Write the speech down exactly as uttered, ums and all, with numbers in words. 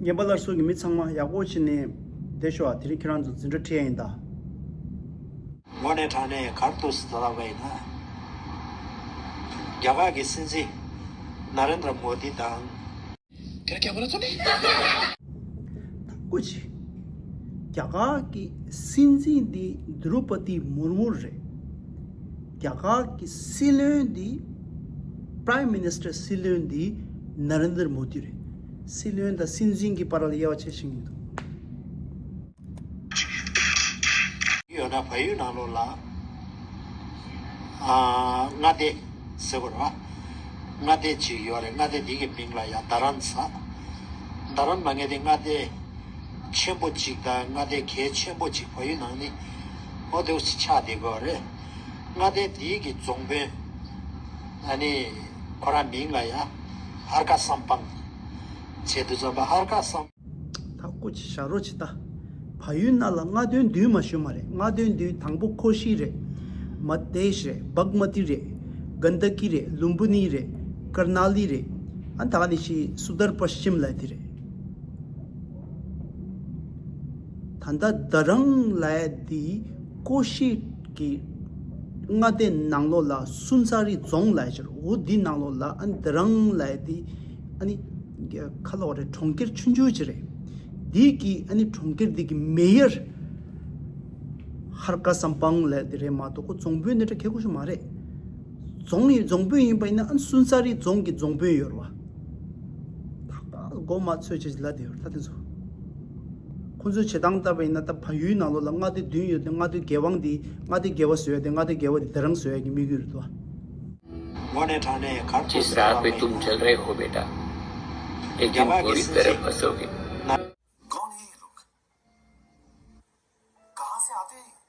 ངན་པ་སླར་གསོ་གི་མི་ཚང་མ་ཡག་པོ་བྱས་ནས་བསྡད་ཤོག་ཨ། དེ་རིང་ཁྱེད་རང་ཚོ་འཛིན་གྲྭ་ཁྲིད་ཡ་ཡིན་ད། དངོས་གནས་དྲང་གནས་ག་རེ་འདུག་ཟེར་ལབ་པ་ཡིན་ན། རྒྱ་གར་གྱི་སྲིད་འཛིན་ན་རེན་དྲ་མོ་དི་དང་། དེར་རྒྱ་གར་ཚོ་ནི། ཐག་གོ་ཆེ། རྒྱ་གར་གྱི་སྲིད་འཛིན་འདི་དྲུ་པ་ཏི་མུར་མུ་རེད། རྒྱ་གར་གྱི་སྲིད་བློན་འདི། Prime Minister སྲིད་བློན་འདི་ན་རེན་དྲ་མོ་དི་རེད། སྲིད་བློན་དང་སྲིད་འཛིན་གྱི་བར་ལ་དབྱེ་བ་ཕྱེ་ཤེས་ཀྱི་མི་འདུག་ཡོད་ན་བལ་ཡུལ་ནང་ལོགས་ལ། ཨ། མངའ་སྡེ་ཟེར་དགོས་རེད་བ། མངའ་སྡེ་ཅིག་ཡོད་རེད། མངའ་སྡེ་འདི་གི་མིང་ལ་ཡང་རྡ་རམ་ས། རྡ་རམ་ས་ངེས་དེ་མངའ་སྡེ་ཆེན་པོ་ཅིག་དང་མངའ་སྡེ་གལ་ཆེན་པོ་ཅིག་བལ་ཡུལ་ནང་ནི། ཨོ་དེ་ཅིག་ཆགས་བསྡད་དགོས་རེད། མངའ་སྡེ་འདི་གི་རྫོང་དཔོན། ཨ་ནི། ཁོ་རང་མིང་ལ་ཡང་ཧར་ཀ་སམ་པང་། བྱས་དུས་ཙམ་པ་ཧར་ཀ་སམ། ད་སྐུ་མཁྱེན་བཞག་རོགས་བྱེད་ད། བལ་ཡུལ་ནང་ལ་མངའ་སྡེ་བདུན་མ་ཞུ་མ་རེད། མངའ་སྡེ་བདུན་དང་པོ་ཀོ་ཤི་རེད། མ་དེ་ཤི་རེད། བག་མ་ཏི་རེད། གན་དྷ་ཀི་རེད། ལུམ་བི་ནི་རེད། ཀར་ན་ལི་རེད། ཨ་ད་ག་ནི་ཤི་སུ་དར་པ་ཤིམ་ལ་དེ་རེད། ད་ལྟ་རྡ་རམ་ལ་དེ་ཀོ་ཤི་གི་མངའ་སྡེ་ནང་ལོགས་ལ་སུན་ཙ་རི་རྫོང་ལ་ཡོད་རེད། འོ་འདི་ནང་ལོགས་ལ་ཨ་ནི་རྡ་རམ་ལ་དེ་ཨ་ནི་ཁ་ལོག་རེད། གྲོང་ཁྱེར་ཆུང་ཆུང་ཅིག་རེད། འདི་གི་ཨ་ནི་གྲོང་ཁྱེར་འདི་གི་མེ་ཡར་ཧར་ཀ་སམ་པང་ལ་དེ་རེད་མ་གཏོགས་ཁོ་རྫོང་དཔོན་དེ་འདྲ་ཁེ་གོ་ཤོ་མ་རེད། རྫོང་ཡིན། རྫོང་དཔོན་ཡིན་པ་ཡིན་ན་ཨ་ནི་སུན་ཙ་རི་རྫོང་གི་རྫོང་དཔོན་ཡོད་རེད་བ། ད་ག་མགོ་མ་ཚོས་ཅེས་ལ་དེ་ཡོད་ད་དེ་ཚོ། ཁོ་ཚོས་བྱེད་སྟངས་ལྟ་བ་ཡིན་ན་ད་བལ་ཡུལ་ནང་ལོགས་ལ་མངའ་སྡེ་བདུན་ཡོད་དེ་མངའ་སྡེ་རྒྱལ་དབང་དེ་མངའ་སྡེ་རྒྱལ་བ་བཟོས་ཏེ་མངའ་སྡེ་རྒྱལ་བ་དེ་རྡ་རམ་བཟོ་ཡ་གི་དམིགས་ཡུལ་རེད་དོ། དངོས་གནས་དྲང་གནས་གར་ཐུག་जिस राह पे तुम चल रहे हो बेटा, एक दिन पूरी तरह फंसोगे। कौन है ये लोग? कहाँ से आते हैं?